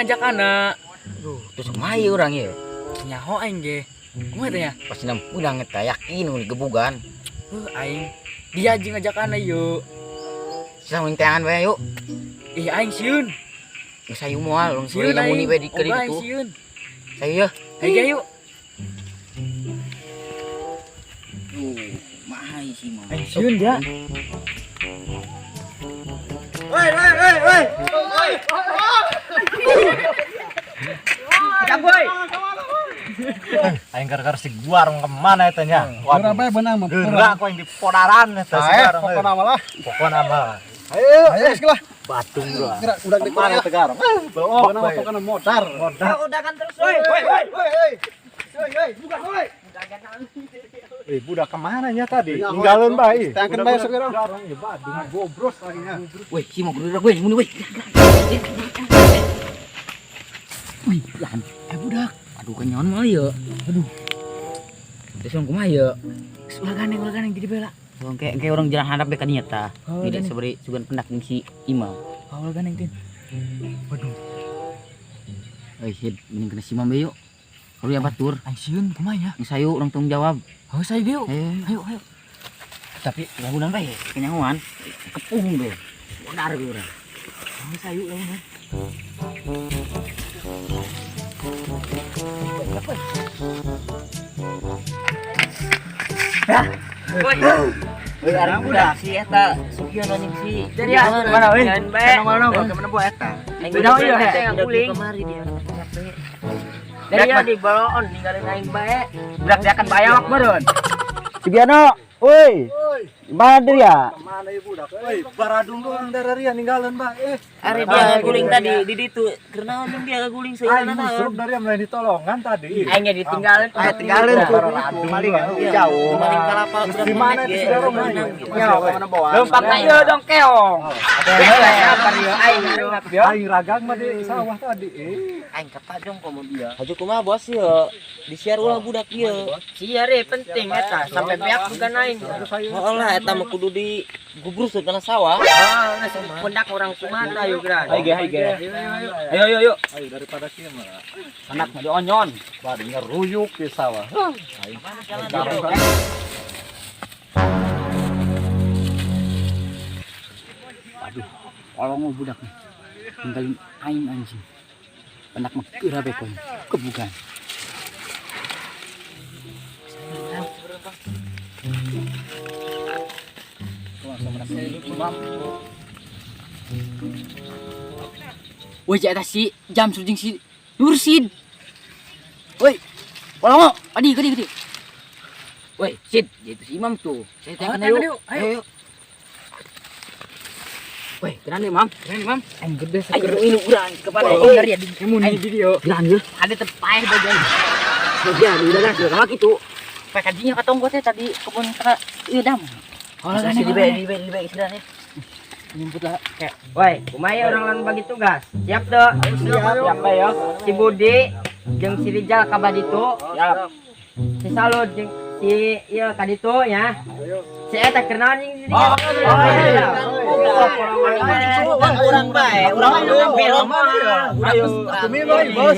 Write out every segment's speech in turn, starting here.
ngajakana. Aduh, terus kumaha ieu urang ieu? Nyaho aing ge. Kumaha teh nya? Pasti nam urang eta yakin nu digebugan. Heuh aing. Dia jeung ngajakana yeuh. Sisa mending teangan bae yuk. Ih aing sieun. Geus hayu moal langsung Sieun lamun aing. bae di Ogah aing ditu. sieun. Sayu yeuh. Hayu ge yuk. Duh, mahai sih mah. Aing sieun dia. Woi, woi, woi, woi. Boy. Aing gara-gara si guar mau kemana eta nya? Geura bae beunang mah. Geura ku aing di podaran eta si Ae, guar. pokona mah lah. Pokona mah. Ayo, ayo geus lah. Batung gua. Geura udah di Kemana ya. tegar? Belok Pokona mah bae. pokona modar. Modar. Udah kan terus, woi. Woi, woi. Woi, woi. Woi, woi, buka woi. Eh, budak kemana nya tadi? Ya, Ninggalin bae. Teangkeun bae sok geura. Garong ya badung gobros aingnya. Woi, si mau geura woi, mun woi. Wih, lan. Eh budak. Aduh kenyon mah ieu. Aduh. Terus urang kumaha ieu? Geus ulah gandeng jadi bela. Urang kayak orang jalan hadap be ka dinya tah. Oh, Tidak gandeng. seberi sugan pendak jeung si Imam. Awal gandeng tin. Waduh, Eh, hid mending kena si Imam be yuk. Kalau ya batur, aing sieun kumaha nya? geus hayu urang tanggung jawab. Heuh sayu ge yuk. Ayo, Ayo ayo. Tapi lagunan bae kenyanguan kepung be. Modar ge urang. Heuh sayu lagunan. Woi, arang budak si eta Sugiono jeung si Jadi ya, mana weh? Nongol-nongol ke mana buat eta? Beda ieu he. Guling. Dari ya di balon ninggalin aing bae. Budak dia akan bayawak meureun. Sugiono, woi. Mana dia? Mana ieu budak? Woi, baradung doang dararia ninggalin bae. Eh, Ari dia guling tadi di ditu. Kenaon jeung dia guling Aing seueurna musuh dari yang lain ditolongan tadi. Aing ge ditinggalin. Ayo tinggalin tuh. Maling jauh. Maling kalapa Terus budak di mana memek itu ge. si Garong Menang ayo? ge. Ya, mana bawa? Lompat ka ieu dong keong. Sabar ieu aing. Aing ragang mah di sawah tadi. Eh. Aing kapajong komo dia. Haju kumaha bos ieu? Disiar ulah budak ieu. Sia re penting eta sampai beak bukan aing. Heeh lah eta mah kudu di gubrus kana sawah. Ah, geus pundak orang Sumatera yuk geura. Ayo ge, ayo ge. Ayo ayo ayo. Ayo daripada kieu mah. Anak mah dionyon. Bari ngeruyuk di sawah. Aing Aduh, kolong budak nih. Ninggalin aing anjing. Pendak mah geura be koin. Kebugan. Woi, eta si jam jeung si Nursid. Woi, kolongo, adi gede gede. Woi, Sid, itu si Imam tuh. Saya Oh, tanya tangan yuk. yuk. Ayo. Ayo. Yuk. Woi, kenapa nih, Mam? Keren Mam. Aing gede Aing kudu ilu urang kepada Oh, bener ya di mun di dieu. Geran yeuh. Ada tepaeh bagian. Ya, udah kan sudah kama gitu. Pak kadinya katong teh tadi kebun ka ieu dam. Oh, Masih gandeng. di be di be di be istilahnya. Nyemput lah kayak Woi, kumaha orang lain bagi tugas? Siap tuh. Siap, Siap ya. Si Budi jeung si Rijal ka baditu. Siap. Si Salut jeung si ieu ka ditu ya. Si eta keur naon jeung si Oh, iya. Urang bae, urang ngambil. Ayo, atuh minum bos.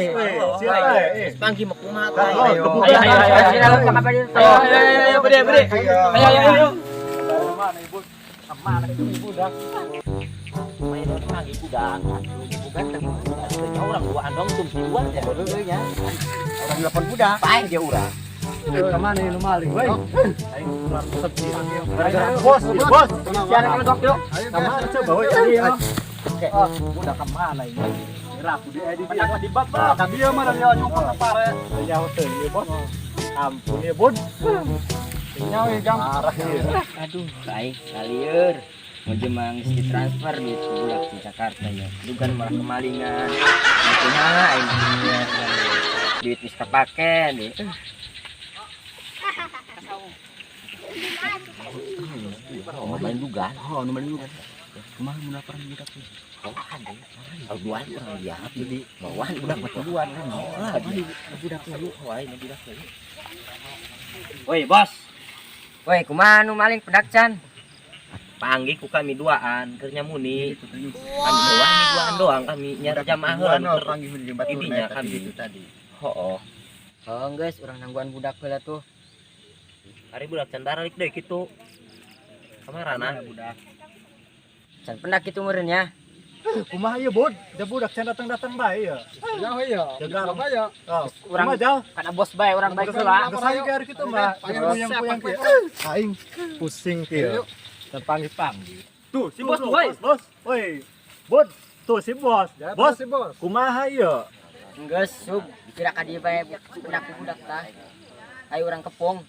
Siap bae. Panggih mah kumaha tah. Ayo, Ayo, ayo, ayo, si Salut ka baditu. Ayo ayo ayo bede bede. Ayo ayo ayo. Mana ibu? Kemana itu ibu dah? Main panggih budak. Bukan teh. Urang duaan dong tum dua ya. nya. Orang telepon budak. Paeh dia urang. Kemana ini maling? Woi. Aing kurang sedih. Gara-gara bos, ya, bos. Siaran kelegok yuk. Kemana coba woi? Oke, udah kemana ini? Rapu di di dia di bapak. Kan dia mah dia nyumpul pare. Jauh teh ieu bos. Ampun ya bud. Nyawa jam. Parah ieu. Aduh, aing kalieur. Mau jemang geus ditransfer duit budak di Jakarta ya. Dugan malah kemalingan. Kumaha aing punya duit geus kepake deh. Oh, main dugaan. Oh, nu maling bukan. Kumaha mun laporan budak tuh? Bawahan deh. Kalau duaan urang dia jadi bawahan budak mah duaan kan. Lah, budak tuh. Wah, ini budak tuh. Woi, bos. Woi, kumaha nu maling pedak can? Panggih ku kami duaan keur nyamuni. Kami doang, kami duaan doang kami nyari jamaah heula nu keur Panggih jeung batur idinya kami. Itu tadi. Hooh. Oh, geus urang nangguan budak heula tuh. Ari budak can baralik deui kitu. Kamarana? Budak. Can pendak kitu meureun ya. Kumaha ieu, Bud? Da budak can datang-datang bae ya. Ya iya. Jaga Apa ya? Oh, Urang- kumaha jal? Kana bos bae urang bae heula. Geus hayu ge ari kitu mah. Puyang-puyang kieu. Aing pusing kieu. Dan panggih-panggih. Tuh, si bos tuh, woi. Bos, woi. Bud, tuh si bos. Bos, Si bos. kumaha ieu? Geus sub, dikira ka dieu bae budak ku budak tah. Ayo urang kepong.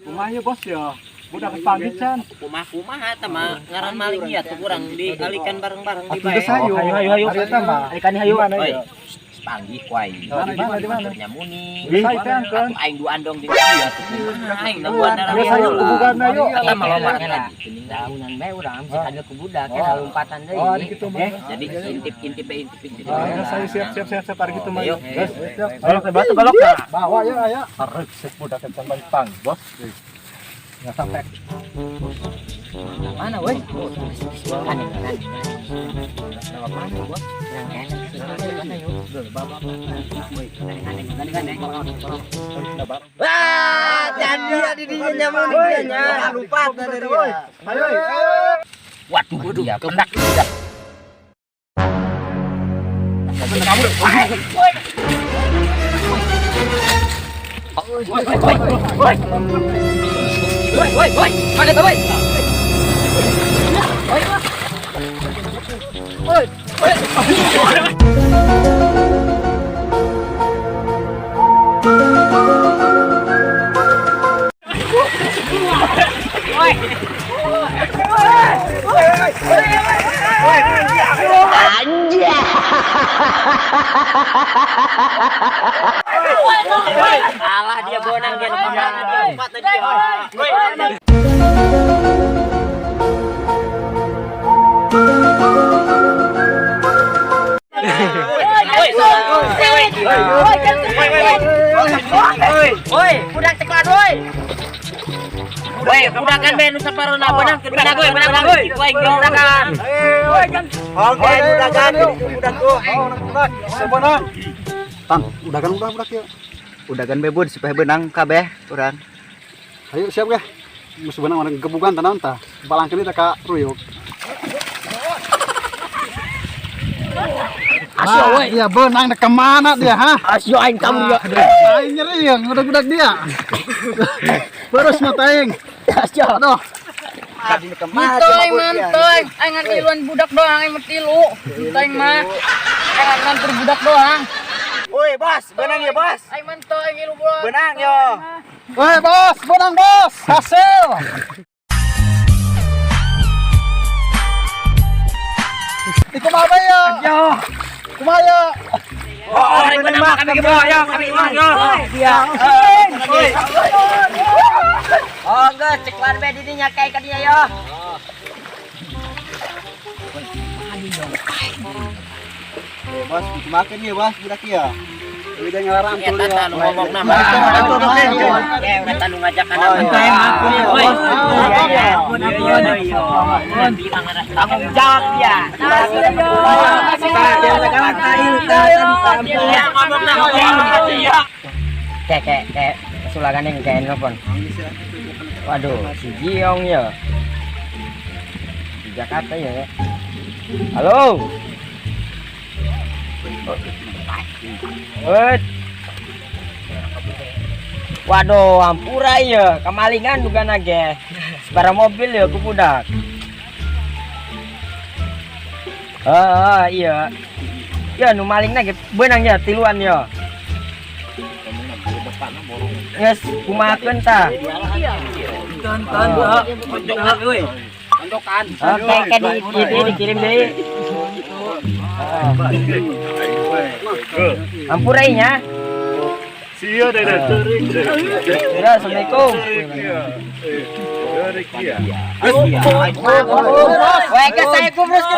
Kumaha ieu bos ya? Budak panggih can. Kumaha-kumaha eta mah ngaran maling ieu tuh kurang dialihkan bareng-bareng di Atuh bae. geus hayu. Hayu hayu hayu. Ari eta mah. Alikan hayu. Di mana Oi, ieu? panggih ku aing. Di mana di mana? Keur nyamuni. Geus hayu teh angkeun. Atuh aing duaan dong di dieu atuh kumaha aing nangguan darah Geus hayu kubugan ayo. Eta mah loba Kela. lagi geuning. Daunan bae urang si kadeu ku budak ya lompatan deui. Oh, ari kitu mah. Jadi intip-intip bae intip-intip. Ah, geus hayu siap siap siap siap ari kitu mah. Ayo. Geus, siap. Balok teh batu balok. Bawa ya aya. Arek sip budak can balik pang, bos. Nggak sampai. Mana woi? Kan kan. Mana bos? Yang enak sih. Mana yuk? Wah, jadi di dinya nyamuni nya. Lompat dari dia. Ayo, ayo. Waduh, dia pendak. Woi woi woi. Mana tuh woi? Woi. Woi. Alah dia bonang dia bonang dia lompat tadi. Woi. Woi, budak ceklad woi. Woi, budakan bae nu saparona benang keur benang woi, benang woi. Woi, budakan. Oke, budakan, budak tuh. Sebenang. Tan, udagan udah budak ya. Udagan bebud supaya benang kabeh urang. Ayo siap geh. Geus beunang orang gebugan tah naon tah. Balangkeun teh ka ruyuk. Asyo woi. Dia benang dek kemana dia, ha? Asyo aing kamu ya. Aing nyeri yang budak-budak dia. Terus mata aing. Asyo. Aduh. Mentoy mentoy, aing ngan tiluan budak doang, aing mah tilu. Mentoy mah. Aing ngan tur budak doang. Woi, bos, benang ya, bos. Aing mentoy ngilu budak. Benang yo. Woi, bos, benang bos. Hasil. Iku mah apa ya? Kumaha ya? Oh, aing benang mah kami geus yo, kami mah yo. Iya. Oh, geus ceklad bae di dinya kae ka dinya yo. Eh, bos, makan ya, bos, budak ya. Udah ngelarang Eta tuh dia. tah nu ngomongna mah. Eta nu ngajakan Woi. Ampun, ampun. Bilang ada tanggung jawab ya. Iya, ngomongna ngomong iya. Kayak kayak kayak sulakan yang kayak nelfon. Waduh, si Jiong ya. Di Jakarta ya. Halo. Woi. Waduh, ampura ya, kemalingan juga nage. Separa mobil ya, ku budak. Ah, iya. Ya, nu maling nage benang ya, tiluan ya. Geus, kumahakeun tah. Ponjokan euy. Ponjokan. Oke, oke di, dikirim deui. Ampura nya. Sia deh ceurik. Ya, Assalamualaikum. Ceurik dia. Woi, ke saya kumrus ke.